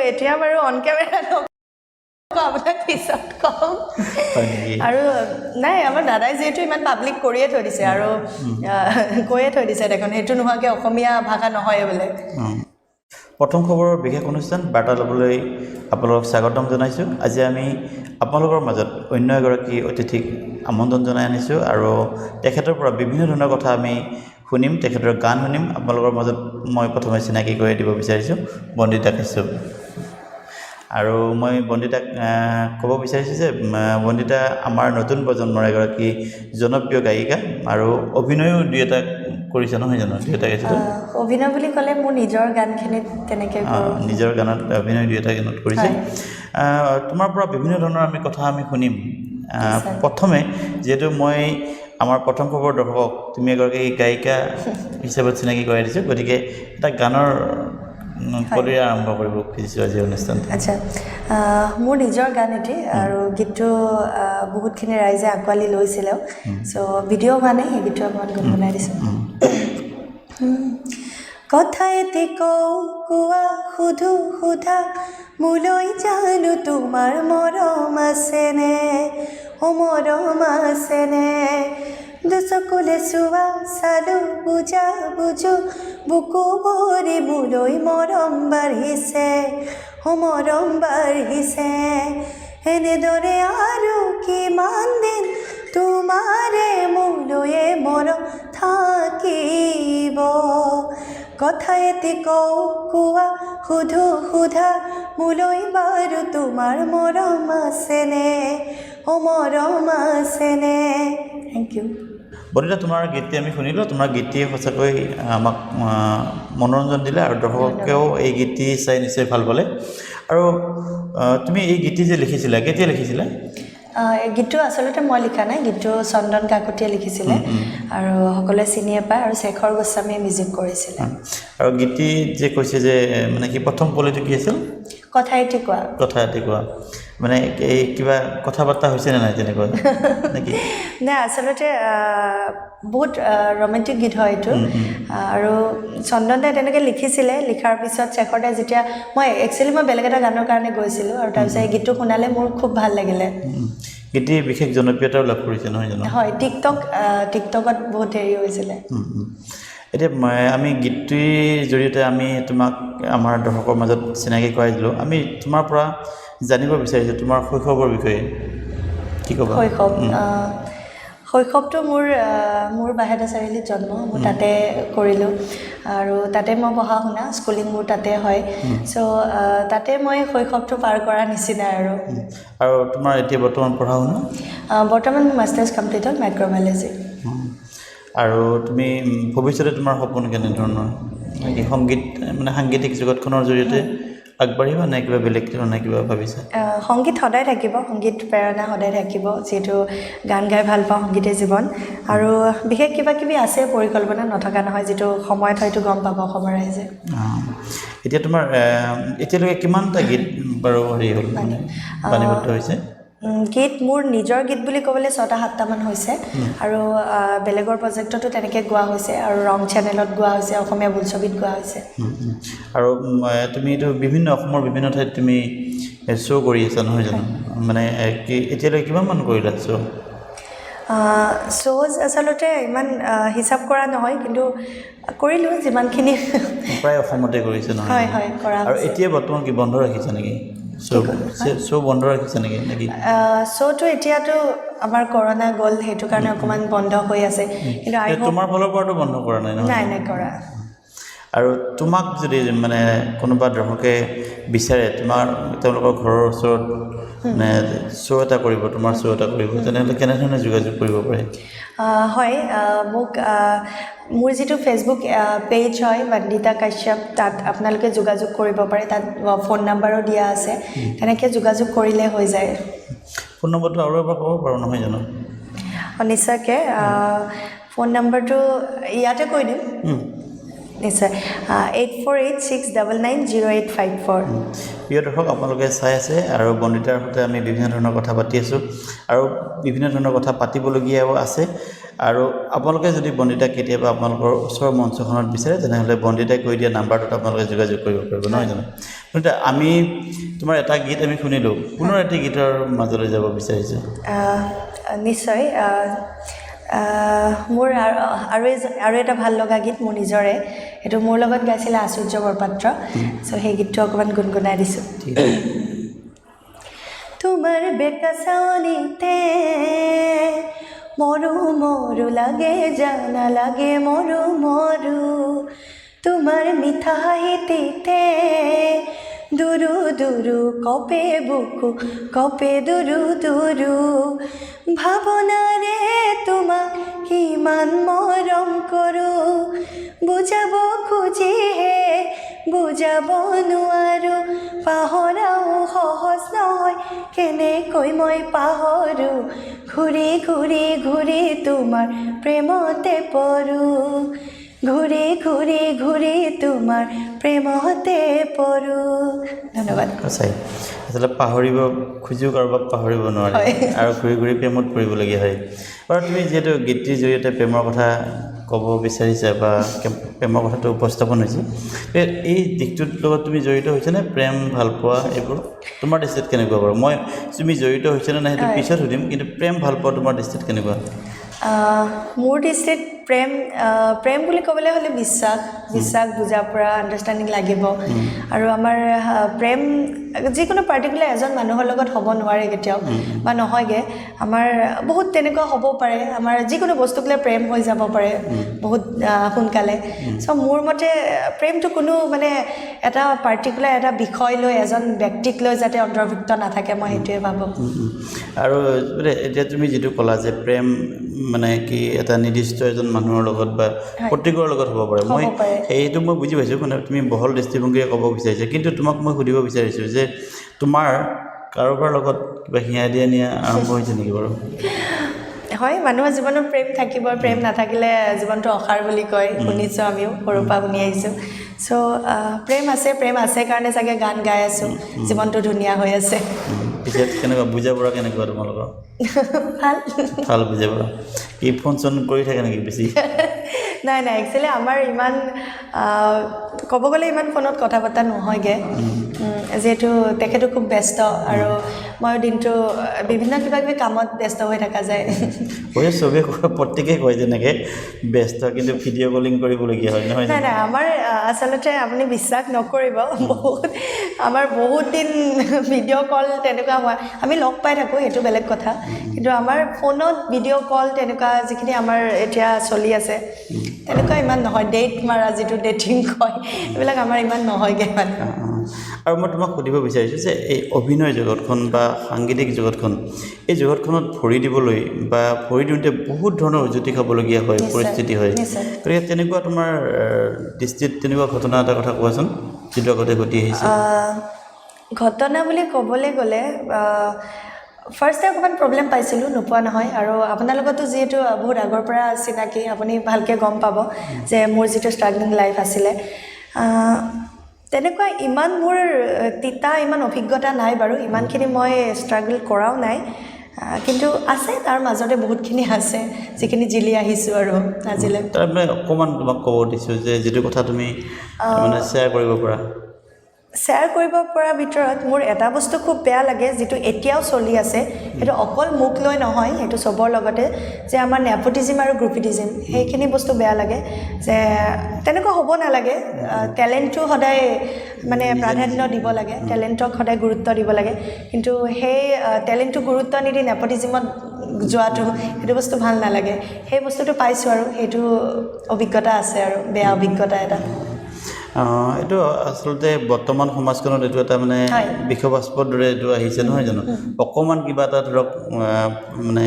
এতিয়া বাৰু on camera নকওঁ, আপোনাক পিছত ক'ম। হয় নেকি? আৰু নাই, আমাৰ দাদাই যিহেতু ইমান পাব্লিক কৰিয়ে থৈ দিছে আৰু কৈয়ে থৈ দিছে দেখোন, সেইটো নোহোৱাকৈ অসমীয়া ভাষা নহয়ে বোলে। প্ৰথম খবৰৰ বিশেষ অনুষ্ঠান বাৰ্তালাপলৈ আপোনালোকক স্বাগতম জনাইছোঁ। আজি আমি আপোনালোকৰ মাজত অন্য এগৰাকী অতিথিক আমন্ত্ৰণ জনাই আনিছোঁ আৰু তেখেতৰ পৰা বিভিন্ন ধৰণৰ কথা আমি শুনিম, তেখেতৰ গান শুনিম। আপোনালোকৰ মাজত মই প্ৰথমে চিনাকি কৰি দিব বিচাৰিছোঁ বন্দিতা কাশ্যপ। আৰু মই বন্দিতাক ক'ব বিচাৰিছোঁ যে বন্দিতা আমাৰ নতুন প্ৰজন্মৰ এগৰাকী জনপ্ৰিয় গায়িকা আৰু অভিনয়ো দুই এটা কৰিছে, নহয় জানো? দুই এটা গাইছে। অভিনয় বুলি ক'লে মোৰ নিজৰ গানখিনিত তেনেকৈ কৰোঁ। নিজৰ গানত অভিনয় দুই এটা গানত কৰিছে। হয়। তোমাৰ পৰা বিভিন্ন ধৰণৰ আমি কথা আমি শুনিম। নিশ্চয়। প্ৰথমে যিহেতু মই আমাৰ প্ৰথম খবৰ দৰ্শকক তুমি এগৰাকী গায়িকা হিচাপত চিনাকি কৰাই দিছোঁ, গতিকে এটা গানৰ কলিৰে আৰম্ভ কৰিব খুজিছোঁ আজি অনুষ্ঠানটো। আচ্ছা, মোৰ নিজৰ গান এটি আৰু গীতটো বহুতখিনি ৰাইজে আঁকোৱালি লৈছিলেও। চ' ভিডিঅ' হোৱা নাই, সেই গীতটো অকণমান গুণগুণাই দিছোঁ। কথা এটি কওঁ, কোৱা, সুধো, সোধা, মোলৈ জানো তোমাৰ মৰম আছেনে? অ মৰম আছেনে? দুচকুলে চোৱা, চালো, বুজা, বুজো, বুকু ভৰি মোলৈ মৰম বাঢ়িছে, অ মৰম বাঢ়িছে। এনেদৰে আৰু কিমান দিন তোমাৰে মোলৈয়ে মৰম থাকিব? কথা এটি কওঁ, কোৱা, সুধো, সোধা, মোলৈ বাৰু তোমাৰ মৰম আছেনে? অ মৰম আছেনে? Thank U. Bandita, তোমাৰ গীতটি আমি শুনিলোঁ। তোমাৰ গীতটি সঁচাকৈ আমাক মনোৰঞ্জন দিলে আৰু দৰ্শকেও এই গীতটি চাই নিশ্চয় ভাল পালে। আৰু তুমি এই গীতটি যে লিখিছিলা, কেতিয়া লিখিছিলা? এই গীতটো আচলতে মই লিখা নাই, গীতটো চন্দন কাকতিয়ে লিখিছিলে আৰু সকলোৱে চিনিয়ে পায় আৰু শেখৰ গোস্বামীয়ে মিউজিক কৰিছিলে। আৰু গীতটিত যে কৈছে যে মানে কি প্ৰথম কলিটো কি আছিল? কথা এটি কোৱা। কথা এটি কোৱা, মানে এই কিবা কথা বাৰ্তা হৈছে নে নাই তেনেকুৱা নেকি? নাই, আচলতে বহুত ৰোমেণ্টিক গীত হয় এইটো আৰু চন্দন দাই তেনেকৈ লিখিছিলে। লিখাৰ পিছত শেখৰ দাই যেতিয়া মই একচুৱেলি মই বেলেগ এটা গানৰ কাৰণে গৈছিলোঁ আৰু তাৰপিছত এই গীতটো শুনালে, মোৰ খুব ভাল লাগিলে। গীতটি বিশেষ জনপ্ৰিয়তাও লাভ কৰিছে, নহয় জানো? হয়, টিকটকত বহুত হেৰি হৈছিলে। এতিয়া আমি গীতটিৰ জৰিয়তে আমি তোমাক আমাৰ দৰ্শকৰ মাজত চিনাকি কৰাই দিলোঁ। আমি তোমাৰ পৰা জানিব বিচাৰিছোঁ তোমাৰ শৈশৱৰ বিষয়ে, কি ক'বা? শৈশৱ, শৈশৱটো মোৰ বাইহাটা চাৰিআলিত জন্ম, মোৰ তাতে কৰিলোঁ আৰু তাতে মই পঢ়া শুনা, স্কুলিং মোৰ তাতে হয়। চ' তাতে মই শৈশৱটো পাৰ কৰা নিচিনাই আৰু। আৰু তোমাৰ এতিয়া বৰ্তমান পঢ়া শুনা? বৰ্তমান মোৰ মাষ্টাৰ্ছ কমপ্লিট হ'ল মাইক্ৰ'বায়'লজি। আৰু তুমি ভৱিষ্যতে তোমাৰ সপোন কেনেধৰণৰ? কি সংগীত, মানে সাংগীতিক জগতখনৰ জৰিয়তে আগবাঢ়িবা নে কিবা বেলেগ ধৰণে কিবা ভাবিছা? সংগীত সদায় থাকিব, সংগীত প্ৰেৰণা সদায় থাকিব, যিহেতু গান গাই ভাল পাওঁ, সংগীতেই জীৱন। আৰু বিশেষ কিবা কিবি আছে পৰিকল্পনা, নথকা নহয়, যিটো সময়ত হয়তো গম পাব অসমৰ ৰাইজে। এতিয়া তোমাৰ এতিয়ালৈকে কিমানটা গীত বাৰু হেৰি হ'ল, মানে বাণীবদ্ধ হৈছে? গীত মোৰ নিজৰ গীত বুলি ক'বলৈ ছটা সাতটামান হৈছে আৰু বেলেগৰ প্ৰজেক্টতো তেনেকৈ গোৱা হৈছে আৰু ৰং চেনেলত গোৱা হৈছে, অসমীয়া বোলছবিত গোৱা হৈছে। আৰু তুমিতো বিভিন্ন অসমৰ বিভিন্ন ঠাইত তুমি শ্ব' কৰি আছা, নহয় জানো? মানে কি এতিয়ালৈকে কিমানমান কৰিলা শ্ব'? শ্ব'জ আচলতে ইমান হিচাপ কৰা নহয়, কিন্তু কৰিলোঁ যিমানখিনি। প্ৰায় অসমতে কৰিছে, নহয়? হয় হয়, কৰা আৰু হৈছে। এতিয়া বৰ্তমান কি বন্ধ ৰাখিছা নেকি শ্ব'? শ্ব' বন্ধ ৰাখিছা নেকি? শ্ব'টো এতিয়াতো আমাৰ কৰোণা গ'ল, সেইটো কাৰণে অকণমান বন্ধ হৈ আছে, কিন্তু আই হোপ তোমাৰ ফালৰ পৰাতো বন্ধ কৰা নাই, নহয়? নাই নাই কৰা। আৰু তোমাক যদি মানে কোনোবা দৰ্শকে বিচাৰে, তোমাৰ তেওঁলোকৰ ঘৰৰ ওচৰত মানে শ্ব' এটা কৰিব, তোমাৰ শ্ব' এটা কৰিব, তেনেহ'লে কেনেধৰণে যোগাযোগ কৰিব পাৰে? হয়, মোক মোৰ যিটো ফেচবুক পেজ হয় বন্দিতা কাশ্যপ, তাত আপোনালোকে যোগাযোগ কৰিব পাৰে। তাত ফোন নাম্বাৰো দিয়া আছে, তেনেকৈ যোগাযোগ কৰিলে হৈ যায়। ফোন নম্বৰটো আৰু এবাৰ ক'ব পাৰোঁ, নহয় জানো? অঁ, নিশ্চয়কৈ। ফোন নম্বৰটো ইয়াতে কৈ দিম। নিশ্চয়, 8486990854। প্ৰিয় দৰ্শক, আপোনালোকে চাই আছে আৰু বন্দিতাৰ সৈতে আমি বিভিন্ন ধৰণৰ কথা পাতি আছোঁ আৰু বিভিন্ন ধৰণৰ কথা পাতিবলগীয়াও আছে। আৰু আপোনালোকে যদি বন্দিতাক কেতিয়াবা আপোনালোকৰ ওচৰৰ মঞ্চখনত বিচাৰে, তেনেহ'লে বন্দিতাই কৈ দিয়া নাম্বাৰটোত আপোনালোকে যোগাযোগ কৰিব পাৰিব, নহয় জানো? বন্দিতা, আমি তোমাৰ এটা গীত আমি শুনিলোঁ, পুনৰ এটি গীতৰ মাজলৈ যাব বিচাৰিছোঁ। নিশ্চয়। আহ, আহ, মোৰ আৰু আৰু আৰু এটা ভাল লগা গীত মোৰ নিজৰে, সেইটো মোৰ লগত গাইছিলে আচুৰ্য বৰপাত্ৰ। চ' সেই গীতটো অকণমান গুণগুণাই দিছোঁ। ঠিক আছে। তোমাৰ বেকা চাৱনিতে মৰো মৰো লাগে, জানা লাগে মৰো মৰো। তোমাৰ মিঠা হাঁহিটিতে দুৰু দুৰু কঁপে বুকু, কঁপে দুৰু দুৰু। ভাৱনাৰে তোমাক কিমান মৰম কৰোঁ, বুজাব খুজিহে বুজাব নোৱাৰোঁ। পাহৰাও সহজ নহয়, কেনেকৈ মই পাহৰোঁ। ঘূৰি ঘূৰি ঘূৰি তোমাৰ প্ৰেমতে পৰোঁ, ঘূৰি ঘূৰি ঘূৰি তোমাৰ প্ৰেমতে পৰোঁ। ধন্যবাদ। সঁচাই আচলতে পাহৰিব খুজিও কাৰোবাক পাহৰিব নোৱাৰে আৰু ঘূৰি ঘূৰি প্ৰেমত পৰিবলগীয়া হয়। বাৰু, তুমি যিহেতু গীতটিৰ জৰিয়তে প্ৰেমৰ কথা ক'ব বিচাৰিছা বা প্ৰেমৰ কথাটো উপস্থাপন হৈছে, এই দিশটোৰ লগত তুমি জড়িত হৈছানে? প্ৰেম ভালপোৱা এইবোৰ তোমাৰ দৃষ্টিত কেনেকুৱা? বাৰু মই তুমি জড়িত হৈছেনে নাই সেইটো পিছত সুধিম, কিন্তু প্ৰেম ভালপোৱা তোমাৰ দৃষ্টিত কেনেকুৱা? মোৰ দৃষ্টিত প্ৰেম প্ৰেম বুলি ক'বলৈ হ'লে বিশ্বাস, বিশ্বাস, বুজা পৰা, আণ্ডাৰষ্টেণ্ডিং লাগিব। আৰু আমাৰ প্ৰেম যিকোনো পাৰ্টিকুলাৰ এজন মানুহৰ লগত হ'ব নোৱাৰে কেতিয়াও বা নহয়গৈ। আমাৰ বহুত তেনেকুৱা হ'ব পাৰে, আমাৰ যিকোনো বস্তুক লৈ প্ৰেম হৈ যাব পাৰে বহুত সোনকালে। চ' মোৰ মতে প্ৰেমটো কোনো মানে এটা পাৰ্টিকুলাৰ এটা বিষয় লৈ, এজন ব্যক্তিক লৈ যাতে অন্তৰ্ভুক্ত নাথাকে, মই সেইটোৱে ভাবোঁ। আৰু মানে এতিয়া তুমি যিটো ক'লা যে প্ৰেম মানে কি এটা নিৰ্দিষ্ট এজন মানুহৰ লগত বা প্ৰত্যেকৰ লগত হ'ব পাৰে, মই হ'ব পাৰে। সেইটো মই বুজি পাইছোঁ, মানে তুমি বহল দৃষ্টিভংগীৰে ক'ব বিচাৰিছা। কিন্তু তোমাক মই সুধিব বিচাৰিছোঁ যে তোমাৰ কাৰোবাৰ লগত কিবা হিয়া দিয়া নিয়া আৰম্ভ হৈছে নেকি বাৰু? হয়, মানুহৰ জীৱনত প্ৰেম থাকিব, প্ৰেম নাথাকিলে জীৱনটো অসাৰ বুলি কয়, শুনিছোঁ, আমিও সৰুৰ পৰা শুনি আহিছোঁ। চ' প্ৰেম আছে, প্ৰেম আছে কাৰণে চাগে গান গাই আছোঁ, জীৱনটো ধুনীয়া হৈ আছে। পিছে কেনেকুৱা বুজা পৰা কেনেকুৱা তোমালোকৰ? ভাল। ভাল বুজা পৰা। কি ফোন চোন কৰি থাকে নেকি বেছি? নাই নাই, একচুৱেলি আমাৰ ইমান ক'ব গ'লে ইমান ফোনত কথা পতা নহয়গৈ, যিহেতু তেখেতো খুব ব্যস্ত আৰু ময়ো দিনটো বিভিন্ন কিবা কিবি কামত ব্যস্ত হৈ থকা যায়। হয়, চবেই কয়, প্ৰত্যেকেই কয় যেনেকৈ ব্যস্ত, কিন্তু ভিডিঅ' কলিং কৰিবলগীয়া হয়, নহয় নাই। জানো? নাই, আমাৰ আচলতে আপুনি বিশ্বাস নকৰিব, বহুত আমাৰ বহুত দিন ভিডিঅ' কল তেনেকুৱা হোৱা, আমি লগ পাই থাকোঁ সেইটো বেলেগ কথা, কিন্তু আমাৰ ফোনত ভিডিঅ' কল তেনেকুৱা যিখিনি আমাৰ এতিয়া চলি আছে তেনেকুৱা ইমান নহয়। ডেট মাৰা যিটো ডেটিং কয়, এইবিলাক আমাৰ ইমান নহয়গৈ মানে। অঁ। আৰু মই তোমাক সুধিব বিচাৰিছোঁ যে এই অভিনয় জগতখন বা সাংগীতিক জগতখন, এই জগতখনত ভৰি দিবলৈ বা ভৰি দিওঁতে বহুত ধৰণৰ উজুতি খাবলগীয়া হয়, পৰিস্থিতি হয়। গতিকে তেনেকুৱা তোমাৰ দৃষ্টিত তেনেকুৱা ঘটনা এটা কথা কোৱাচোন যিটো আগতে ঘটি আহিছে। ঘটনা বুলি ক'বলৈ গ'লে ফাৰ্ষ্টে অকণমান প্ৰব্লেম পাইছিলোঁ, নোপোৱা নহয়। আৰু আপোনাৰ লগতো যিহেতু বহুত আগৰ পৰা চিনাকি, আপুনি ভালকৈ গম পাব যে মোৰ যিটো ষ্ট্ৰাগলিং লাইফ আছিলে, তেনেকুৱা ইমান মোৰ তিতা ইমান অভিজ্ঞতা নাই বাৰু, ইমানখিনি মই ষ্ট্ৰাগল কৰাও নাই। কিন্তু আছে, তাৰ মাজতে বহুতখিনি আছে যিখিনি জিলি আহিছোঁ আৰু আজিলৈ। তাৰ মানে অকণমান তোমাক ক'ব দিছোঁ যে যিটো কথা তুমি মানে শ্বেয়াৰ কৰিব পৰা। শ্বেয়াৰ কৰিব পৰা ভিতৰত মোৰ এটা বস্তু খুব বেয়া লাগে, যিটো এতিয়াও চলি আছে, সেইটো অকল মোক লৈ নহয়, সেইটো চবৰ লগতে, যে আমাৰ নেপটিজিম আৰু গ্ৰুপিটিজিম, সেইখিনি বস্তু বেয়া লাগে যে তেনেকুৱা হ'ব নালাগে। টেলেণ্টটো সদায় মানে প্ৰাধান্য দিব লাগে, টেলেণ্টক সদায় গুৰুত্ব দিব লাগে, কিন্তু সেই টেলেণ্টটো গুৰুত্ব নিদি নেপটিজিমত যোৱাটো, সেইটো বস্তু ভাল নালাগে। সেই বস্তুটো পাইছোঁ আৰু সেইটো অভিজ্ঞতা আছে আৰু বেয়া অভিজ্ঞতা এটা। এইটো আচলতে বৰ্তমান সমাজখনত এইটো এটা মানে বিষবাষ্পৰ দৰে এইটো আহিছে, নহয় জানো? অকণমান কিবা এটা ধৰক মানে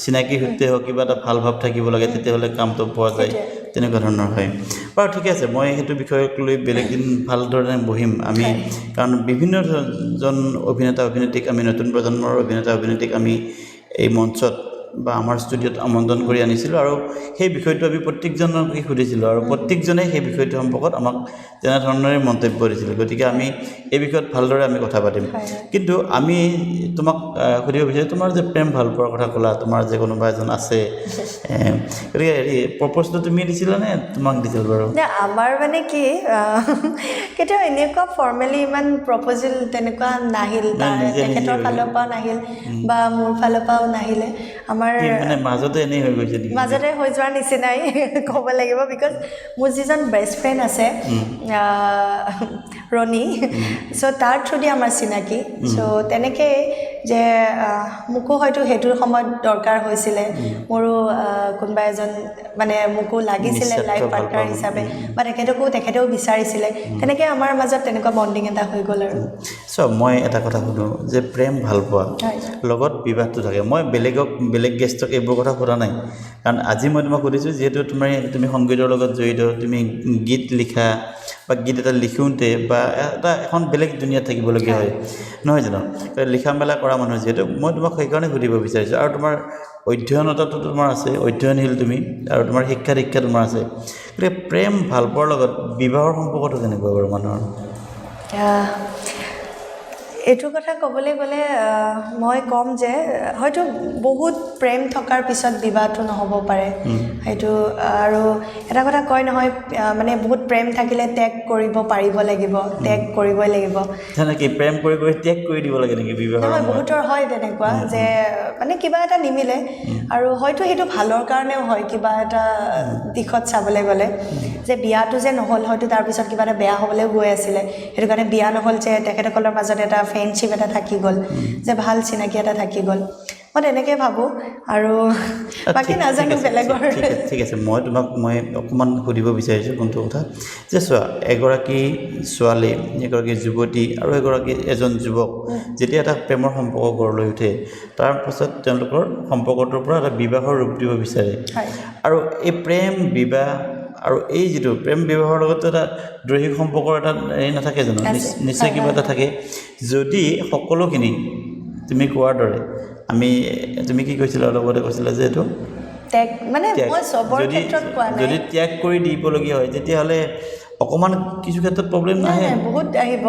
চিনাকি সূত্ৰে হওক, কিবা এটা ভাল ভাৱ থাকিব লাগে, তেতিয়াহ'লে কামটো পোৱা যায়, তেনেকুৱা ধৰণৰ হয়। বাৰু ঠিকে আছে, মই সেইটো বিষয়ক লৈ বেলেগ দিন ভালদৰে বহিম আমি, কাৰণ বিভিন্ন জন অভিনেতা অভিনেত্ৰীক আমি, নতুন প্ৰজন্মৰ অভিনেতা অভিনেত্ৰীক আমি এই মঞ্চত বা আমাৰ ষ্টুডিঅ'ত আমন্ত্ৰণ কৰি আনিছিলোঁ আৰু সেই বিষয়টো আমি প্ৰত্যেকজনকে সুধিছিলোঁ আৰু প্ৰত্যেকজনে সেই বিষয়টো সম্পৰ্কত আমাক তেনেধৰণেৰে মন্তব্য দিছিল। গতিকে আমি এই বিষয়ত ভালদৰে আমি কথা পাতিম। হয়। কিন্তু আমি তোমাক সুধিব বিচাৰিছোঁ, তোমাৰ যে প্ৰেম ভালপোৱাৰ কথা ক'লা, তোমাৰ যে কোনোবা এজন আছে, গতিকে হেৰি প্ৰপ'জটো তুমি দিছিলা নে তোমাক দিছিল বাৰু? নে আমাৰ মানে কি, কেতিয়াও এনেকুৱা ফৰ্মেলি ইমান প্ৰপ'জেল তেনেকুৱা নাহিল। নাই, নিজে নিজে তেখেতৰ হৈ ফালৰ পৰাও নাহিল বা মোৰ ফালৰ পৰাও নাহিলে। আমাৰ কি মানে মাজতে এনেই হৈ গৈছে নেকি? মাজতে হৈ যোৱাৰ নিচিনাই ক'ব লাগিব, because মোৰ যিজন বেষ্ট ফ্ৰেণ্ড আছে ৰণী, চ' তাৰ থ্ৰুদি আমাৰ চিনাকি। চ' তেনেকেই যে মোকো হয়তো সেইটো সময়ত দৰকাৰ হৈছিলে, মোৰো কোনোবা এজন মানে মোকো লাগিছিলে নিস্বাৰ্থ লাইফ ভাল পাৰ্টনাৰ পোৱা। হিচাপে, বা তেখেতেও বিচাৰিছিলে। তেনেকৈ আমাৰ মাজত তেনেকুৱা বণ্ডিং এটা হৈ গ'ল আৰু। চ' মই এটা কথা সুধোঁ যে প্ৰেম ভালপোৱা লগত বিবাহটো থাকে। মই বেলেগ গেষ্টক এইবোৰ কথা সোধা নাই, কাৰণ আজি মই তোমাক সুধিছোঁ যিহেতু তুমি সংগীতৰ লগত জড়িত, তুমি গীত লিখা বা গীত এটা লিখোঁতে বা এটা এখন বেলেগ দুনিয়াত থাকিবলগীয়া হয়, নহয় জানো? লিখা মেলা কৰা মানুহ যিহেতু, মই তোমাক সেইকাৰণে সুধিব বিচাৰিছোঁ। আৰু তোমাৰ অধ্যয়নতাটো তোমাৰ আছে, অধ্যয়নশীল তুমি, আৰু তোমাৰ শিক্ষা দীক্ষা তোমাৰ আছে। গতিকে প্ৰেম ভালপোৱাৰ লগত বিবাহৰ সম্পৰ্কটো কেনেকুৱা বাৰু মানুহৰ? এইটো কথা ক'বলৈ গ'লে মই ক'ম যে হয়তো বহুত প্ৰেম থকাৰ পিছত বিবাহটো নহ'ব পাৰে সেইটো। আৰু এটা কথা কয় নহয়, মানে বহুত প্ৰেম থাকিলে ত্যাগ কৰিব পাৰিব লাগিব, ত্যাগ কৰিবই লাগিব। তেনেকি প্ৰেম কৰি কৰি ত্যাগ কৰি দিব লাগে নেকি বিবাহৰ নহয়, সময়ত? বহুতৰ হয় তেনেকুৱা যে মানে কিবা এটা নিমিলে, আৰু হয়তো সেইটো ভালৰ কাৰণেও হয় কিবা এটা দিশত চাবলৈ গ'লে, যে বিয়াটো যে নহ'ল হয়তো তাৰপিছত কিবা এটা বেয়া হ'বলৈও গৈ আছিলে, সেইটো কাৰণে বিয়া নহ'ল, যে তেখেতসকলৰ মাজত এটা ফ্ৰেণ্ডশ্বিপ এটা থাকি গ'ল, যে ভাল চিনাকি এটা থাকি গ'ল। মই তেনেকৈ ভাবোঁ আৰু বাকী নাজানো বেলেগৰ। ঠিক আছে, মই তোমাক অকণমান সুধিব বিচাৰিছোঁ কোনটো কথা যে চোৱা, এগৰাকী ছোৱালী, এগৰাকী যুৱতী আৰু এজন যুৱক যেতিয়া এটা প্ৰেমৰ সম্পৰ্ক গঢ় লৈ উঠে, তাৰপাছত তেওঁলোকৰ সম্পৰ্কটোৰ পৰা এটা বিবাহৰ ৰূপ দিব বিচাৰে। আৰু এই প্ৰেম বিবাহ আৰু এই যিটো প্ৰেম বিবাহৰ লগতো এটা দৈহিক সম্পৰ্কৰ এটা হেৰি নাথাকে জানো? আছে। নিশ্চয় কিবা এটা থাকে। যদি সকলোখিনি তুমি কোৱাৰ দৰে তুমি কি কৈছিলা অলপ আগতে, কৈছিলা যে এইটো ত্যাগ, মানে ত্যাগ। মই চবৰ যদি ক্ষেত্ৰত কোৱা নাই। যদি ত্যাগ কৰি দিবলগীয়া হয় তেতিয়াহ'লে অকণমান কিছু ক্ষেত্ৰত প্ৰব্লেম নাই। নাহে? নাই, বহুত আহিব।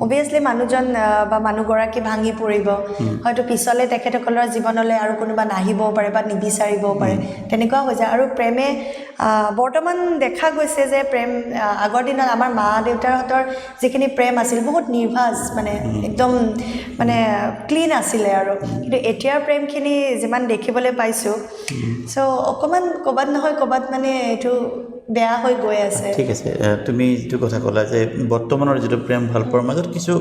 অভিয়াছলি মানুহজন বা মানুহগৰাকী ভাঙি পৰিব, হয়তো পিছলৈ তেখেতসকলৰ জীৱনলৈ আৰু কোনোবা নাহিবও পাৰে বা নিবিচাৰিবও পাৰে, তেনেকুৱা হৈ যায়। আৰু প্ৰেমে বৰ্তমান দেখা গৈছে যে প্ৰেম, আগৰ দিনত আমাৰ মা দেউতাহঁতৰ যিখিনি প্ৰেম আছিল বহুত নিৰ্ভাজ, মানে একদম মানে ক্লিন আছিলে আৰু, কিন্তু এতিয়াৰ প্ৰেমখিনি যিমান দেখিবলৈ পাইছোঁ, চ' অকণমান ক'ৰবাত নহয় ক'ৰবাত মানে এইটো বেয়া হৈ গৈ আছে। ঠিক আছে, তুমি যিটো কথা ক'লা যে বৰ্তমানৰ যিটো প্ৰেম ভালপোৱাৰ মাজত কিছু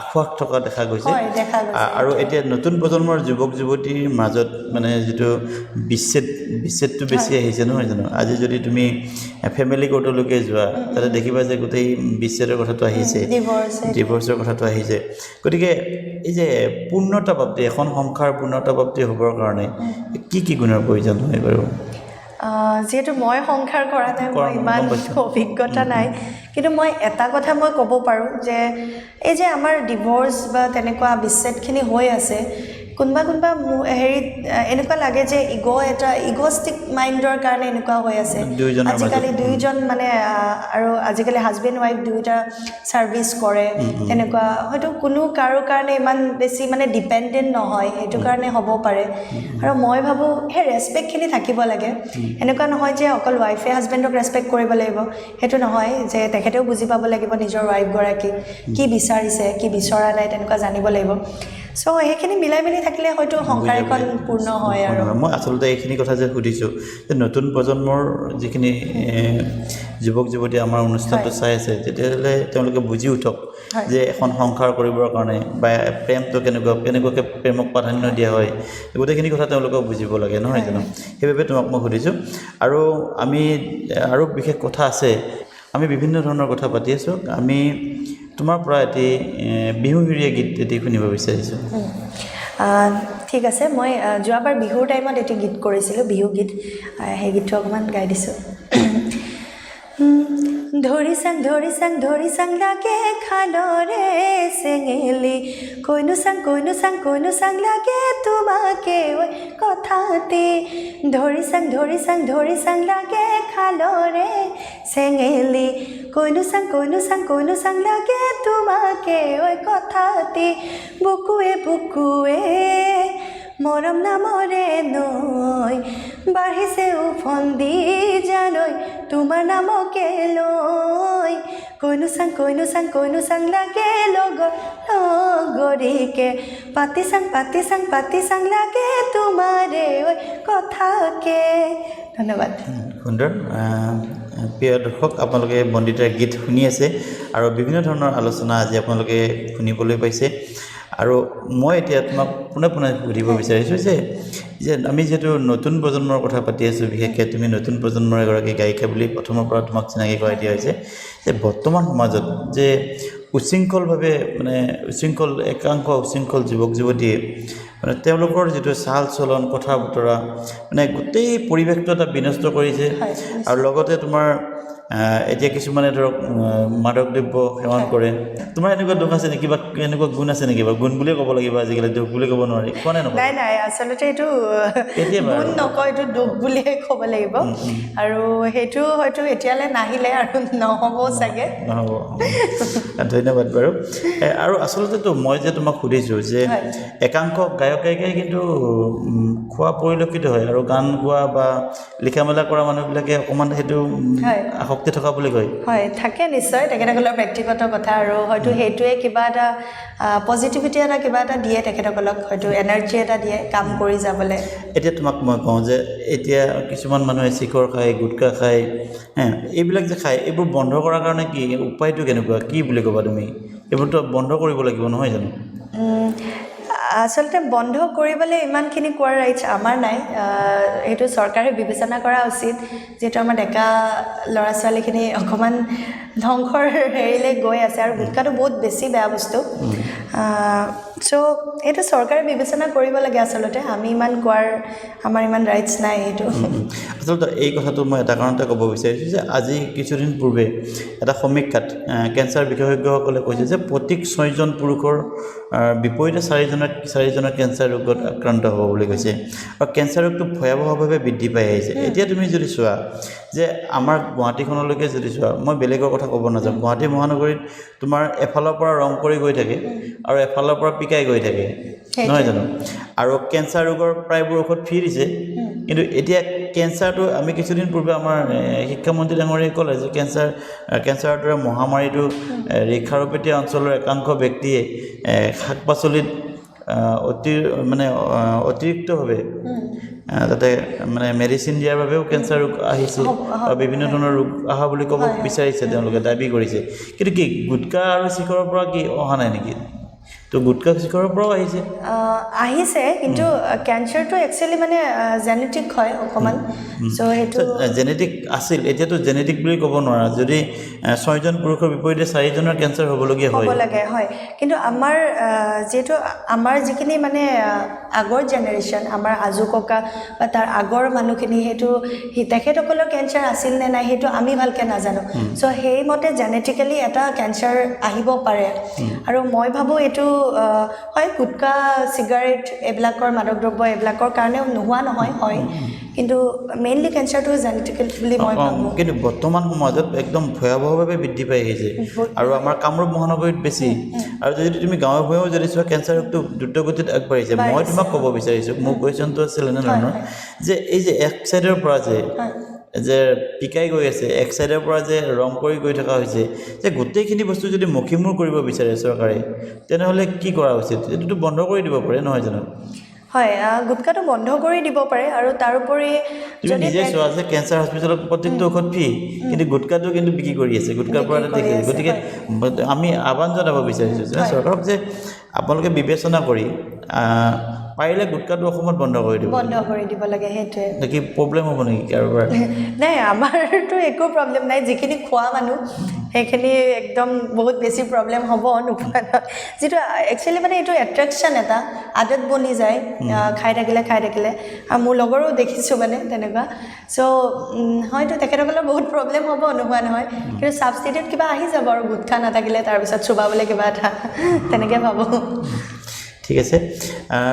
আসোঁৱাহ থকা দেখা গৈছে। হয়, দেখা গৈছে। আৰু এতিয়া নতুন প্ৰজন্মৰ যুৱক যুৱতীৰ মাজত মানে যিটো বিচ্ছেদটো বেছি আহিছে, নহয় জানো? আজি যদি তুমি ফেমিলি কোৰ্টলৈকে যোৱা, তাতে দেখিবা যে গোটেই বিচ্ছেদৰ কথাটো আহিছে, ডিভ'ৰ্চ, ডিভ'ৰ্চৰ কথাটো আহিছে। গতিকে এই যে পূৰ্ণতা প্ৰাপ্তি, এখন সংসাৰ পূৰ্ণতা প্ৰাপ্তি হ'বৰ কাৰণে কি কি গুণৰ প্ৰয়োজন হয় বাৰু? যিহেতু মই সংসাৰ কৰা নাই, মই ইমান গম পাইছোঁ। অভিজ্ঞতা নাই, কিন্তু মই এটা কথা মই ক'ব পাৰোঁ যে এই যে আমাৰ ডিভ'ৰ্চ বা তেনেকুৱা বিচ্ছেদখিনি হৈ আছে, কোনোবা কোনোবা হেৰিত এনেকুৱা লাগে যে এটা ইগ'ষ্টিক মাইণ্ডৰ কাৰণে এনেকুৱা হৈ আছে। দুয়োজনৰ মাজত। আজিকালি দুয়োজন মানে আৰু আজিকালি হাজবেণ্ড ৱাইফ দুয়োটা ছাৰ্ভিচ কৰে, তেনেকুৱা হয়তো কোনো কাৰো কাৰণে ইমান বেছি মানে ডিপেণ্ডেণ্ট নহয়, সেইটো কাৰণে হ'ব পাৰে। আৰু মই ভাবোঁ সেই ৰেচপেক্টখিনি থাকিব লাগে। এনেকুৱা নহয় যে অকল ৱাইফে হাজবেণ্ডক ৰেচপেক্ট কৰিব লাগিব, সেইটো নহয়, যে তেখেতেও বুজি পাব লাগিব নিজৰ ৱাইফগৰাকীক কি বিচাৰিছে কি বিচৰা নাই, তেনেকুৱা জানিব লাগিব। চ' সেইখিনি মিলাই মেলি থাকিলে হয়তো সংসাৰ এখন পূৰ্ণ হয়। আৰু মই আচলতে এইখিনি কথা যে সুধিছোঁ যে নতুন প্ৰজন্মৰ যিখিনি যুৱক যুৱতী আমাৰ অনুষ্ঠানটো চাই আছে, তেতিয়াহ'লে তেওঁলোকে বুজি উঠক যে এখন সংসাৰ কৰিবৰ কাৰণে বা প্ৰেমটো কেনেকুৱাকৈ প্ৰেমক প্ৰাধান্য দিয়া হয়, গোটেইখিনি কথা তেওঁলোকেও বুজিব লাগে, নহয় জানো? সেইবাবে তোমাক মই সুধিছোঁ। আৰু আমি আৰু বিশেষ কথা আছে, আমি বিভিন্ন ধৰণৰ কথা পাতি আছোঁ। আমি তোমাৰ পৰা এটি বিহুসুৰীয়া গীত এটি শুনিব বিচাৰিছোঁ। ঠিক আছে, মই যোৱাবাৰ বিহুৰ টাইমত এটি গীত কৰিছিলোঁ, বিহু গীত, সেই গীতটো অকণমান গাই দিছোঁ। ধৰি চাং ধৰি চাং ধৰি চাং লাগে খালৰে চেঙেলি, কৈনো চাং কৈনো চাং কৈনো চাং লাগে তোমাকে ঐ কথাতে, ধৰি চাং ধৰি চাং ধৰি চাং লাগে খালৰে চেঙেলি, কৈনো চাং কৈনো চাং কৈনো চাং লাগে তোমাকে ঐ কথাতে, বুকুৱে বুকুৱে মৰম নামৰে নৈ বাঢ়িছে উফন্দি জানৈ তোমাৰ নামকে লৈ, কৈনো চাং কৈনো চাং কৈনো চাং লাগে লগৰ লগৰীকে, পাতি চাং পাতি চাং পাতি চাং লাগে তোমাৰে ঐ কথাকে। ধন্যবাদ। সুন্দৰ। প্ৰিয় দৰ্শক, আপোনালোকে বন্দিতাৰ গীত শুনি আছে আৰু বিভিন্ন ধৰণৰ আলোচনা আজি আপোনালোকে শুনিবলৈ পাইছে। আৰু মই এতিয়া তোমাক পোনে পোনে সুধিব বিচাৰিছোঁ যে যে আমি যিহেতু নতুন প্ৰজন্মৰ কথা পাতি আছোঁ, বিশেষকৈ তুমি নতুন প্ৰজন্মৰ এগৰাকী গায়িকা বুলি প্ৰথমৰ পৰা তোমাক চিনাকি কৰাই দিয়া হৈছে, যে বৰ্তমান সমাজত যে উচ্ছৃংখলভাৱে মানে উচ্ছৃংখল একাংশ উচ্ছৃংখল যুৱক যুৱতীয়ে মানে তেওঁলোকৰ যিটো চাল চলন, কথা বতৰা, মানে গোটেই পৰিৱেশটো এটা বিনষ্ট কৰিছে। হয়। আৰু লগতে তোমাৰ এতিয়া কিছুমানে ধৰক মাদক দ্ৰব্য সেৱন কৰে। তোমাৰ এনেকুৱা দোষ আছে নেকি বা এনেকুৱা গুণ আছে নেকি? বাৰু গুণ বুলিয়ে ক'ব লাগিব, আজিকালি দোষ বুলি ক'ব নোৱাৰি, কোৱা নাই নকয়? নাই নাই, আচলতে এইটো কেতিয়াবা গুণ আৰু। নকয়, এইটো দোষ বুলিয়ে ক'ব লাগিব। আৰু সেইটো হয়তো এতিয়ালৈ নাহিলে আৰু নহ'বও চাগে। নহ'ব। ধন্যবাদ বাৰু। আৰু আচলতেতো মই যে তোমাক সুধিছোঁ যে একাংশ গায়ক গায়িকাই কিন্তু খোৱা পৰিলক্ষিত হয় আৰু গান গোৱা বা লিখা মেলা কৰা মানুহবিলাকে অকণমান সেইটো আসক্তি থকা বুলি কয়। হয়, থাকে নিশ্চয়, তেখেতসকলৰ ব্যক্তিগত কথা আৰু হয়তো সেইটোৱে কিবা এটা পজিটিভিটি এটা কিবা এটা দিয়ে তেখেতসকলক, হয়তো এনাৰ্জি এটা দিয়ে কাম কৰি যাবলৈ। এতিয়া তোমাক মই কওঁ যে এতিয়া কিছুমান মানুহে চিখৰ খায়, গুটখা খায়, হে এইবিলাক যে খায়, এইবোৰ বন্ধ কৰাৰ কাৰণে কি উপায়টো কেনেকুৱা, কি বুলি ক'বা তুমি? এইবোৰতো বন্ধ কৰিব লাগিব নহয় জানো? আচলতে বন্ধ কৰিবলৈ ইমানখিনি কোৱাৰ ৰাইটছ আমাৰ নাই, সেইটো চৰকাৰে বিবেচনা কৰা উচিত। যিহেতু আমাৰ ডেকা ল'ৰা ছোৱালীখিনি অকণমান ধ্বংসৰ হেৰিলৈ গৈ আছে আৰু গুটখাটো বহুত বেছি বেয়া বস্তু। চ' এইটো চৰকাৰে বিবেচনা কৰিব লাগে আচলতে, আমি ইমান কোৱাৰ আমাৰ ইমান ৰাইটছ নাই এইটো। আচলতে এই কথাটো মই এটা কাৰণতে ক'ব বিচাৰিছোঁ যে আজি কিছুদিন পূৰ্বে এটা সমীক্ষাত কেঞ্চাৰ বিশেষজ্ঞসকলে কৈছে যে প্ৰত্যেক 6জন পুৰুষৰ বিপৰীতে চাৰিজনৰ কেঞ্চাৰ ৰোগত আক্ৰান্ত হ'ব বুলি কৈছে। আৰু কেঞ্চাৰ ৰোগটো ভয়াৱহভাৱে বৃদ্ধি পাই আহিছে। এতিয়া তুমি যদি চোৱা যে আমাৰ গুৱাহাটীখনলৈকে যদি চোৱা, মই বেলেগৰ কথা ক'ব নাযাওঁ, গুৱাহাটী মহানগৰীত তোমাৰ এফালৰ পৰা ৰং কৰি গৈ থাকে আৰু এফালৰ পৰা পিকাই গৈ থাকে, নহয় জানো? আৰু কেঞ্চাৰ ৰোগৰ প্ৰায়বোৰ ঔষধ ফ্ৰী দিছে। কিন্তু এতিয়া কেঞ্চাৰটো আমি কিছুদিন পূৰ্বে আমাৰ শিক্ষামন্ত্ৰী ডাঙৰীয়াই ক'লে যে কেঞ্চাৰৰ দৰে মহামাৰীটো ৰেখাৰূপেটীয়া অঞ্চলৰ একাংশ ব্যক্তিয়ে শাক পাচলিত অতি মানে অতিৰিক্তভাৱে তাতে মানে মেডিচিন দিয়াৰ বাবেও কেঞ্চাৰ ৰোগ আহিছে বা বিভিন্ন ধৰণৰ ৰোগ অহা বুলি ক'ব বিচাৰিছে, তেওঁলোকে দাবী কৰিছে। কিন্তু কি গুটখা আৰু চিখৰৰ পৰা কি অহা নাই নেকি? তো গুটখা চিখৰৰ পৰাও আহিছে। আহিছে, কিন্তু কেঞ্চাৰটো একচুৱেলি মানে জেনেটিক হয় অকণমান। চ' সেইটো জেনেটিক আছিল, এতিয়াতো জেনেটিক বুলি ক'ব নোৱাৰা। যদি 6জন পুৰুষৰ বিপৰীতে 4জনৰ কেঞ্চাৰ হ'বলগীয়া হ'ব হয় লাগে, হয়। কিন্তু আমাৰ যিহেতু আমাৰ যিখিনি মানে আগৰ জেনেৰেশ্যন, আমাৰ আজো ককা বা তাৰ আগৰ মানুহখিনি, সেইটো তেখেতসকলৰ কেঞ্চাৰ আছিল নে নাই সেইটো আমি ভালকৈ নাজানো। চ' সেইমতে জেনেটিকেলি এটা কেঞ্চাৰ আহিব পাৰে। আৰু মই ভাবোঁ এইটো হয় গুটখা, চিগাৰেট এইবিলাকৰ মাদক দ্ৰব্য এইবিলাকৰ কাৰণেও নোহোৱা নহয়, হয়, কিন্তু মেইনলি কেঞ্চাৰটো জেনেটিকেল বুলি মই ভাবোঁ। কিন্তু বৰ্তমান সমাজত একদম ভয়াৱহভাৱে বৃদ্ধি পাই আহিছে আৰু আমাৰ কামৰূপ মহানগৰীত বেছি। আৰু যদি তুমি গাঁৱে ভূঞেও যদি চোৱা, কেঞ্চাৰ ৰোগটো দ্ৰুতগতিত আগবাঢ়িছে। মই তোমাক ক'ব বিচাৰিছোঁ, মোৰ কুৱেশ্যনটো আছিল এনেধৰণৰ যে এই যে এক ছাইডৰ পৰা যে যে পিকাই গৈ আছে, এক ছাইডৰ পৰা যে ৰং কৰি গৈ থকা হৈছে, যে গোটেইখিনি বস্তু যদি মষিমূৰ কৰিব বিচাৰে চৰকাৰে, তেনেহ'লে কি কৰা উচিত? এইটোতো বন্ধ কৰি দিব পাৰে নহয় জানো? হয়, গুটখাটো বন্ধ কৰি দিব পাৰে। আৰু তাৰোপৰি তুমি নিজে চোৱা যে কেঞ্চাৰ হস্পিটেলত প্ৰত্যেকটো ঔষধ ফ্ৰী, কিন্তু গুটখাটো কিন্তু বিক্ৰী কৰি আছে, গুটখাৰ পৰা দেখিছে। গতিকে আমি আহ্বান জনাব বিচাৰিছোঁ যে চৰকাৰক যে আপোনালোকে বিবেচনা কৰি পাৰিলে গুটখাটো অসমত বন্ধ কৰি দিব। বন্ধ কৰি দিব লাগে, সেইটোৱে। নেকি প্ৰব্লেম হ'ব নেকি কাৰোবাৰ? নাই, আমাৰতো একো প্ৰব্লেম নাই। যিখিনি খোৱা মানুহ সেইখিনি একদম বহুত বেছি প্ৰব্লেম হ'ব, নোপোৱা নহয়। যিটো একচুৱেলি মানে এইটো এট্ৰেকশ্যন এটা আদত বনি যায়, খাই থাকিলে খাই থাকিলে। আৰু মোৰ লগৰো দেখিছোঁ মানে তেনেকুৱা। চ' হয়তো তেখেতসকলৰ বহুত প্ৰব্লেম হ'ব, নোহোৱা নহয়, কিন্তু ছাবষ্টিটিউট কিবা আহি যাব আৰু গুটখা নাথাকিলে তাৰপিছত চোবাবলৈ কিবা এটা, তেনেকৈ ভাবোঁ। ঠিক আছে,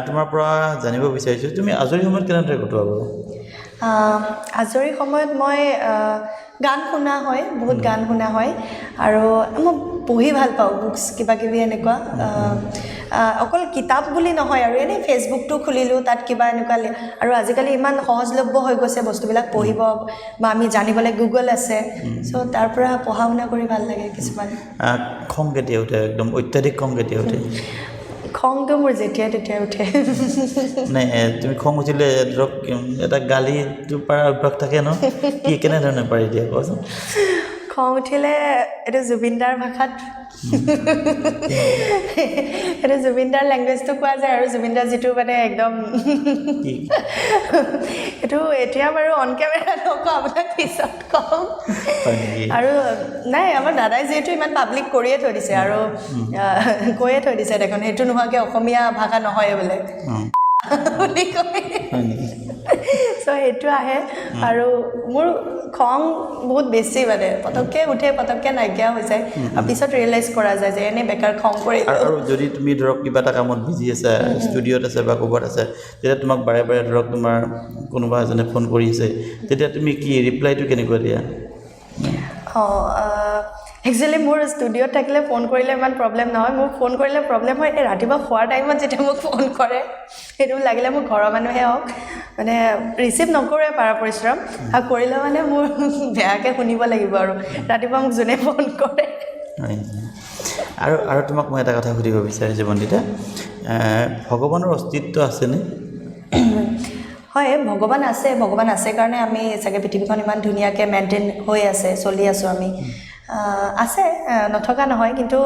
তোমাৰ পৰা জানিব বিচাৰিছোঁ, তুমি আজৰি সময়ত কেনেদৰে কটোৱা বাৰু? আজৰি সময়ত মই গান শুনা হয়, বহুত গান শুনা হয়। আৰু মই পঢ়ি ভাল পাওঁ, বুকছ কিবা কিবি এনেকুৱা। অকল কিতাপ বুলি নহয় আৰু এনেই ফেচবুকটো খুলিলোঁ, তাত কিবা এনেকুৱা। আৰু আজিকালি ইমান সহজলভ্য হৈ গৈছে বস্তুবিলাক পঢ়িব বা আমি জানিবলৈ, গুগল আছে। চ' তাৰ পৰা পঢ়া শুনা কৰি ভাল লাগে কিছুমান। খং কেতিয়া উঠে? একদম অত্যাধিক খং কেতিয়া উঠে? খংটো মোৰ যেতিয়াই তেতিয়াই উঠে। মানে তুমি খং উঠিলে ধৰক এটা গালিটো পাৰা অভ্যাস থাকে ন, কি কেনেধৰণে পাৰি দিয়া, কোৱাচোন? খং উঠিলে এইটো জুবিনদাৰ ভাষাত, এইটো জুবিনদাৰ লেংগুৱেজটো কোৱা যায় আৰু জুবিনদাৰ যিটো মানে একদম কি? এইটো এতিয়া বাৰু অন কেমেৰা নকওঁ, আপোনাক পিছত কম। হয় নেকি? আৰু নাই, আমাৰ দাদাই যিহেতু ইমান পাব্লিক কৰিয়ে থৈ দিছে আৰু কৈয়ে থৈ দিছে দেখোন, সেইটো নোহোৱাকৈ অসমীয়া ভাষা নহয় বোলে বুলি কয়। হয় নেকি? চ' সেইটো আহে। আৰু মোৰ খং বহুত বেছি, মানে পটককৈ উঠে, পটককৈ নাইকিয়া হৈ যায় আৰু পিছত ৰিয়েলাইজ কৰা যায় যে এনেই বেকাৰ খং আৰু কৰিলোঁ। আৰু যদি তুমি ধৰক কিবা এটা কামত বিজি আছা, ষ্টুডিঅ'ত আছে বা ক'ৰবাত আছে, তেতিয়া তোমাক বাৰে বাৰে ধৰক তোমাৰ কোনোবা এজনে ফোন কৰি আছে, তেতিয়া তুমি কি ৰিপ্লাইটো কেনেকুৱা দিয়া? অঁ, একচুৱেলি মোৰ ষ্টুডিঅ'ত থাকিলে ফোন কৰিলে ইমান প্ৰব্লেম নহয়। মোক ফোন কৰিলে প্ৰব্লেম হয় এই ৰাতিপুৱা খোৱাৰ টাইমত যেতিয়া মোক ফোন কৰে। সেইটো লাগিলে মোৰ ঘৰৰ মানুহে হওক, মানে ৰিচিভ নকৰোৱে পাৰা পৰিশ্ৰম, আৰু কৰিলেও মানে মোৰ বেয়াকৈ শুনিব লাগিব আৰু ৰাতিপুৱা মোক যোনে ফোন কৰে। হয় নেকি? আৰু আৰু তোমাক মই এটা কথা সুধিব বিচাৰিছোঁ বন্দিতা, ভগৱানৰ অস্তিত্ব আছেনে? হয়, ভগৱান আছে। ভগৱান আছে কাৰণে আমি চাগে পৃথিৱীখন ইমান ধুনীয়াকৈ মেইনটেইন হৈ আছে, চলি আছোঁ আমি। আছে, নথকা নহয়, কিন্তু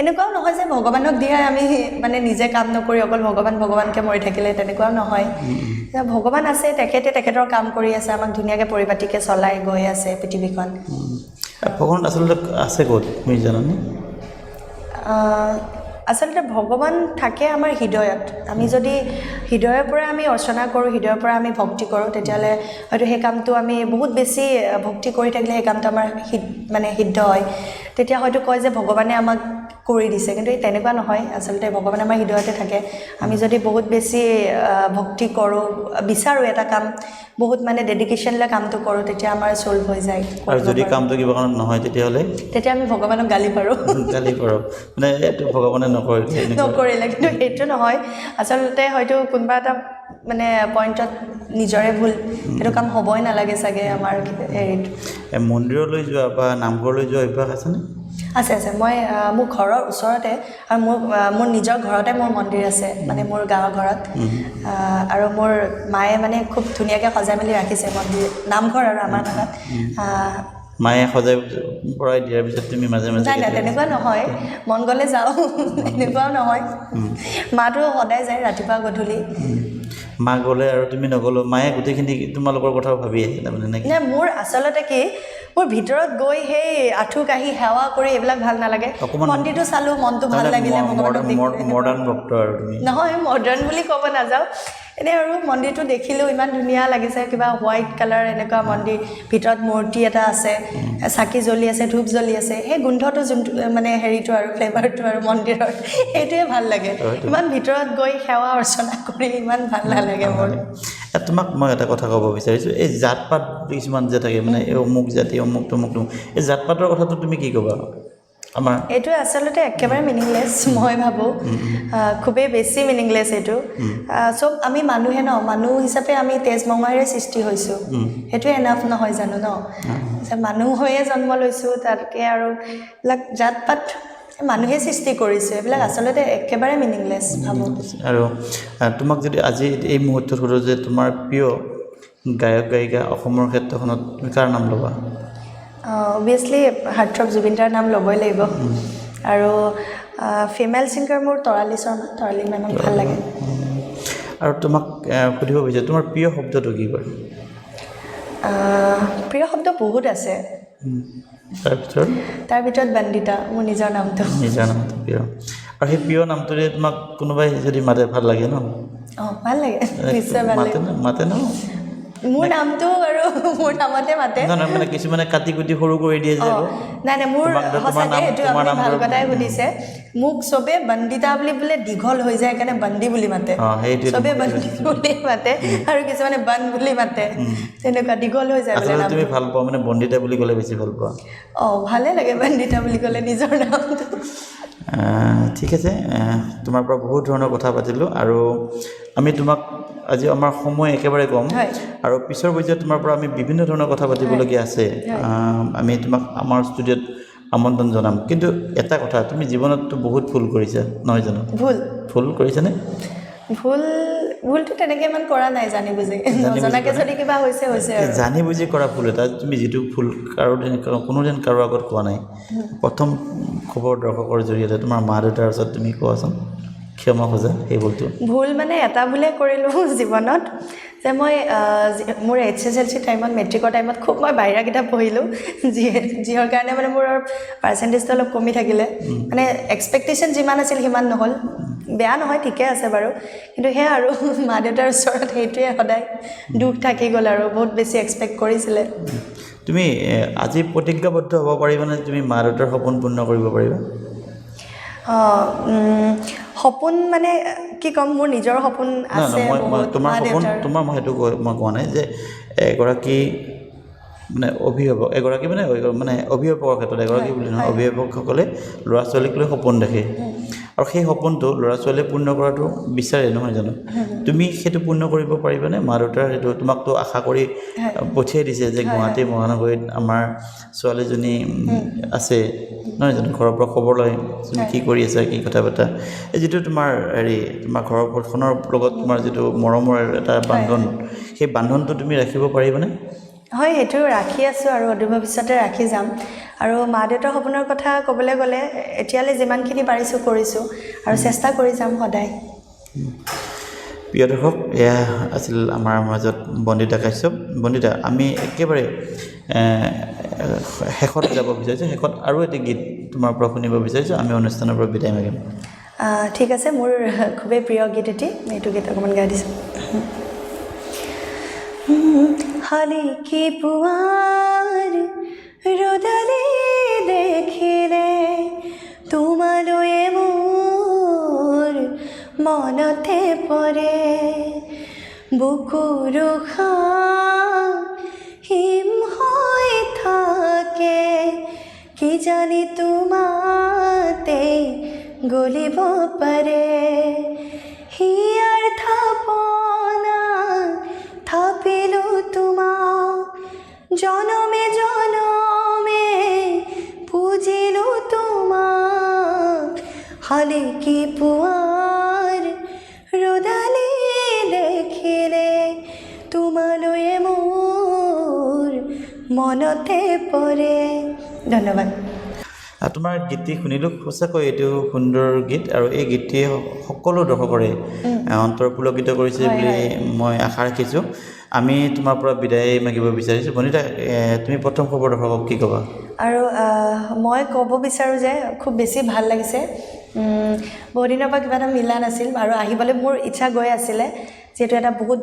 এনেকুৱাও নহয় যে ভগৱানক দিয়াই আমি মানে নিজে কাম নকৰি অকল ভগৱান ভগৱানকৈ মৰি থাকিলে, তেনেকুৱাও নহয়। ভগৱান আছে, তেখেতে তেখেতৰ কাম কৰি আছে, আমাক ধুনীয়াকৈ পৰিপাটিকৈ চলাই গৈ আছে পৃথিৱীখন। ভগৱান আচলতে আছে ক'ত, তুমি জানানে? আচলতে ভগৱান থাকে আমাৰ হৃদয়ত। আমি যদি হৃদয়ৰ পৰা আমি অৰ্চনা কৰোঁ, হৃদয়ৰ পৰা আমি ভক্তি কৰোঁ, তেতিয়াহ'লে হয়তো সেই কামটো আমি বহুত বেছি ভক্তি কৰি থাকিলে সেই কামটো আমাৰ মানে সিদ্ধ হয়। তেতিয়া হয়তো কয় যে ভগৱানে আমাক কৰি দিছে, কিন্তু এই তেনেকুৱা নহয়। আচলতে ভগৱান আমাৰ হৃদয়তে থাকে। আমি যদি বহুত বেছি ভক্তি কৰোঁ, বিচাৰোঁ এটা কাম, বহুত মানে ডেডিকেশ্যন লৈ কামটো কৰোঁ, তেতিয়া আমাৰ ছল্ভ হৈ যায়। আৰু যদি কামটো কিবা কাৰণত নহয় তেতিয়াহ'লে? তেতিয়া আমি ভগৱানক গালি পাৰোঁ। গালি পাৰোঁ, মানে এইটো ভগৱানে নকৰিলে এনেকুৱা। নকৰিলে, কিন্তু সেইটো নহয়। আচলতে হয়তো কোনোবা এটা মানে পইণ্টত নিজৰে ভুল, সেইটো কাম হ'বই নালাগে চাগে আমাৰ হেৰিত। মন্দিৰলৈ যোৱা বা নামঘৰলৈ যোৱা অভ্যাস আছেনে? আছে, আছে। মই মোৰ ঘৰৰ ওচৰতে আৰু মোৰ নিজৰ ঘৰতে মোৰ মন্দিৰ আছে, মানে মোৰ গাঁৱৰ ঘৰত। আৰু মোৰ মায়ে মানে খুব ধুনীয়াকৈ সজাই মেলি ৰাখিছে মন্দিৰ, নামঘৰ আৰু আমাৰ ভাষাত। মায়ে সজাই পৰাই দিয়াৰ পিছত তুমি মাজে মাজে? নাই নাই, তেনেকুৱা নহয়। মন গ'লে যাওঁ, এনেকুৱাও নহয়। মাটো সদায় যায় ৰাতিপুৱা গধূলি। মা গ'লে আৰু তুমি নগ'লেও মায়ে গোটেইখিনি তোমালোকৰ কথাও ভাবি আছে তাৰমানে, নেকি? নাই, মোৰ আচলতে কি, মোৰ ভিতৰত গৈ সেই আঁঠু কাঢ়ি সেৱা কৰি এইবিলাক ভাল নালাগে। অকণমান মন্দিৰটো চালোঁ, মনটো ভাল লাগিলে, ভগৱানক দেখিলোঁ। মডাৰ্ণ ভক্ত আৰু তুমি? নহয়, মডাৰ্ণ বুলি ক'ব নাযাওঁ। এনেই আৰু মন্দিৰটো দেখিলোঁ, ইমান ধুনীয়া লাগিছে, কিবা হোৱাইট কালাৰ এনেকুৱা মন্দিৰ, ভিতৰত মূৰ্তি এটা আছে, চাকি জ্বলি আছে, ধূপ জ্বলি আছে, সেই গোন্ধটো যোনটো মানে হেৰিটো আৰু ফ্লেভাৰটো আৰু মন্দিৰৰ, সেইটোৱে ভাল লাগে। ইমান ভিতৰত গৈ সেৱা অৰ্চনা কৰি ইমান ভাল নালাগে মোৰ। তোমাক মই এটা কথা ক'ব বিচাৰিছোঁ, এই জাত পাত কিছুমান যে থাকে, মানে এই অমুক জাতি, অমুক তমুক তমুক, এই জাত পাতৰ কথাটো তুমি কি ক'বা আমাৰ? এইটো আচলতে একেবাৰে মিনিংলেছ মই ভাবোঁ, খুবেই বেছি মিনিংলেছ এইটো। চব আমি মানুহে ন, মানুহ হিচাপে আমি তেজ মঙহেৰে সৃষ্টি হৈছোঁ, সেইটোৱে এনাফ নহয় জানো ন? যে মানুহ হৈয়ে জন্ম লৈছোঁ, তাতকৈ আৰু এইবিলাক জাত পাত মানুহে সৃষ্টি কৰিছে, এইবিলাক আচলতে একেবাৰে মিনিংলেছ ভাবোঁ। আৰু তোমাক যদি আজি এই মুহূৰ্তত সোধোঁ যে তোমাৰ প্ৰিয় গায়ক গায়িকা অসমৰ ক্ষেত্ৰখনত, তুমি কাৰ নাম ল'বা? অভিয়াছলি হাৰ্টথ্ৰব জুবিনদাৰ নাম ল'বই লাগিব। আৰু ফিমেল ছিংগাৰ মোৰ তৰালী শৰ্মা, তৰালী মেমক ভাল লাগে। আৰু তোমাক সুধিব বিচাৰিছোঁ, তোমাৰ প্ৰিয় শব্দটো কি বাৰু? প্ৰিয় শব্দ বহুত আছে। তাৰ ভিতৰত? তাৰ ভিতৰত বন্দিতা, মোৰ নিজৰ নামটো। নিজৰ নামটো প্ৰিয়। আৰু সেই প্ৰিয় নামটোৰে তোমাক কোনোবাই যদি মাতে, ভাল লাগে ন? অঁ, ভাল লাগে, নিশ্চয় ভাল মাতে লাগে। ন? মাতে ন? মোৰ নামটো আৰু মোৰ নামতে মাতে। নহয় নহয়, মানে কিছুমানে কাটি কুটি সৰু কৰি দিয়ে যে অঁ আকৌ। নাই নাই, মোৰ তোমাৰ সঁচাকৈ নাম সেইটো তোমাৰ আপুনি ভাল নামটো কথাই সুধিছে। মোক চবে বন্দিতা বুলি বোলে দীঘল হৈ যায় কাৰণে বন্দী বুলি মাতে। অঁ, সেইটোৱে। চবে বন্দী বুলি মাতে আৰু কিছুমানে বন বুলি মাতে, তেনেকুৱা দীঘল হৈ যায় বোলে আচলতে তুমি নামটো। ভাল পোৱা মানে বন্দিতা বুলি ক'লে বেছি ভাল পোৱা? অঁ, ভালে লাগে বন্দিতা বুলি ক'লে নিজৰ নামটো। ঠিক আছে, তোমাৰ পৰা বহুত ধৰণৰ কথা পাতিলোঁ আৰু আমি তোমাক আজি আমাৰ সময় একেবাৰে কম আৰু পিছৰ পৰ্যায়ত তোমাৰ পৰা আমি বিভিন্ন ধৰণৰ কথা পাতিবলগীয়া আছে। আমি তোমাক আমাৰ ষ্টুডিঅ'ত আমন্ত্ৰণ জনাম। কিন্তু এটা কথা, তুমি জীৱনততো বহুত ভুল কৰিছা, নহয় জানো? ভুল? ভুল কৰিছানে? ভুলটো তেনেকৈ ইমান কৰা নাই, জানি বুজি। জানি বুজি নজনাকৈ কৰা যদি কিবা হৈছে, হৈছে এই আৰু। জানি বুজি কৰা ভুল এটা, তুমি যিটো ভুল কাৰো দিন কোনোদিন কাৰো আগত কোৱা নাই, প্ৰথম খবৰ দৰ্শকৰ জৰিয়তে তোমাৰ মা দেউতাৰ ওচৰত তুমি কোৱাচোন, ক্ষমা খোজা সেই ভুলটো। ভুল মানে এটা ভুলে কৰিলোঁ জীৱনত যে মই মোৰ এইচএছএলচি টাইমত, মেট্ৰিকৰ টাইমত খুব মই বাহিৰা কিতাপ পঢ়িলোঁ, যিহৰ কাৰণে মানে মোৰ পাৰ্চেণ্টেজটো অলপ কমি থাকিলে। মানে এক্সপেক্টেশ্যন যিমান আছিল সিমান নহ'ল। বেয়া নহয়, ঠিকে আছে বাৰু, কিন্তু সেয়া আৰু মা দেউতাৰ ওচৰত সেইটোৱে সদায় দুখ থাকি গ'ল আৰু বহুত বেছি এক্সপেক্ট কৰিছিলে। তুমি আজি প্ৰতিজ্ঞাবদ্ধ হ'ব পাৰিবানে, তুমি মা দেউতাৰ সপোন পূৰ্ণ কৰিব পাৰিবা? অঁ, সপোন মানে কি ক'ম, মোৰ নিজৰ সপোন নহয় আছে নহয়, মই মই বহুত তোমাৰ মা সপোন দেউতাৰ। তোমাৰ মই সেইটো মই কোৱা নাই যে এগৰাকী মানে অভিভাৱক, এগৰাকী মানে মানে অভিভাৱকৰ ক্ষেত্ৰত, এগৰাকী বুলি নহয়, অভিভাৱকসকলে ল'ৰা ছোৱালীক লৈ সপোন দেখে আৰু সেই সপোনটো ল'ৰা ছোৱালীয়ে পূৰ্ণ কৰাটো বিচাৰে, নহয় জানো? তুমি সেইটো পূৰ্ণ কৰিব পাৰিবানে মা দেউতাৰ সেইটো? তোমাকতো আশা কৰি পঠিয়াই দিছে যে গুৱাহাটী মহানগৰীত আমাৰ ছোৱালীজনী আছে, নহয় জানো? ঘৰৰ পৰা খবৰ লয়, তুমি কি কৰি আছা, কি কথা বাৰ্তা, এই যিটো তোমাৰ হেৰি, তোমাৰ ঘৰখনৰ লগত তোমাৰ যিটো মৰমৰ এটা বান্ধোন, সেই বান্ধোনটো তুমি ৰাখিব পাৰিবানে? হয়, সেইটো ৰাখি আছোঁ আৰু অদূৰ ভৱিষ্যতে ৰাখি যাম। আৰু মা দেউতাৰ সপোনৰ কথা ক'বলৈ গ'লে এতিয়ালৈ যিমানখিনি পাৰিছোঁ কৰিছোঁ আৰু চেষ্টা কৰি যাম সদায়। প্ৰিয় দৰ্শক, এয়া আছিল আমাৰ মাজত বন্দিতা কাশ্যপ। বন্দিতা, আমি একেবাৰে শেষত যাব বিচাৰিছোঁ। শেষত আৰু এটি গীত তোমাৰ পৰা শুনিব বিচাৰিছোঁ, আমি অনুষ্ঠানৰ পৰা বিদায় মাগিম। ঠিক আছে, মোৰ খুবেই প্ৰিয় গীত এটি, এইটো গীত অকণমান গাই দিছোঁ। শালিকী পুৱাৰ ৰ'দালি দেখিলে তোমালৈয়ে মোৰ মনতে পৰে, বুকুৰ হিম হৈ থাকে, কিজানি তোমাতে গলিব পাৰে। হিয়াৰ থাপনা থাপিলো তোমাক, জনমে জনমে পুজিলো তোমাক। শালিকী পুৱাৰ ৰ'দালি দেখিলে তোমালৈয়ে মোৰ মনতে পৰে। ধন্যবাদ। তোমাৰ গীতটি শুনিলোঁ। সঁচাকৈ এইটো সুন্দৰ গীত আৰু এই গীতটিয়ে সকলো দৰ্শকৰে অন্তৰ পুলকিত কৰিছে বুলি মই আশা ৰাখিছোঁ। আমি তোমাৰ পৰা বিদায় মাগিব বিচাৰিছোঁ। বনিতা, তুমি প্ৰথম খবৰ দৰ্শকক কি ক'বা? আৰু মই ক'ব বিচাৰোঁ যে খুব বেছি ভাল লাগিছে। বহুদিনৰ পৰা কিবা এটা মিলা নাছিল আৰু আহিবলৈ মোৰ ইচ্ছা গৈ আছিলে, যিহেতু এটা বহুত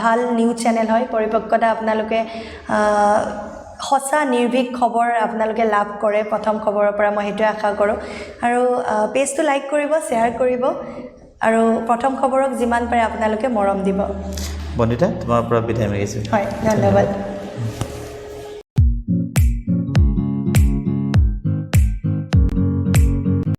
ভাল নিউজ চেনেল হয় পৰিপক্কতা। আপোনালোকে সঁচা নিৰ্ভীক খবৰ আপোনালোকে লাভ কৰে প্ৰথম খবৰৰ পৰা, মই সেইটোৱে আশা কৰোঁ। আৰু পেজটো লাইক কৰিব, শ্বেয়াৰ কৰিব আৰু প্ৰথম খবৰক যিমান পাৰে আপোনালোকে মৰম দিব। বন্দিতা, তোমাৰ পৰা বিদায় মাগিছোঁ। হয়, ধন্যবাদ।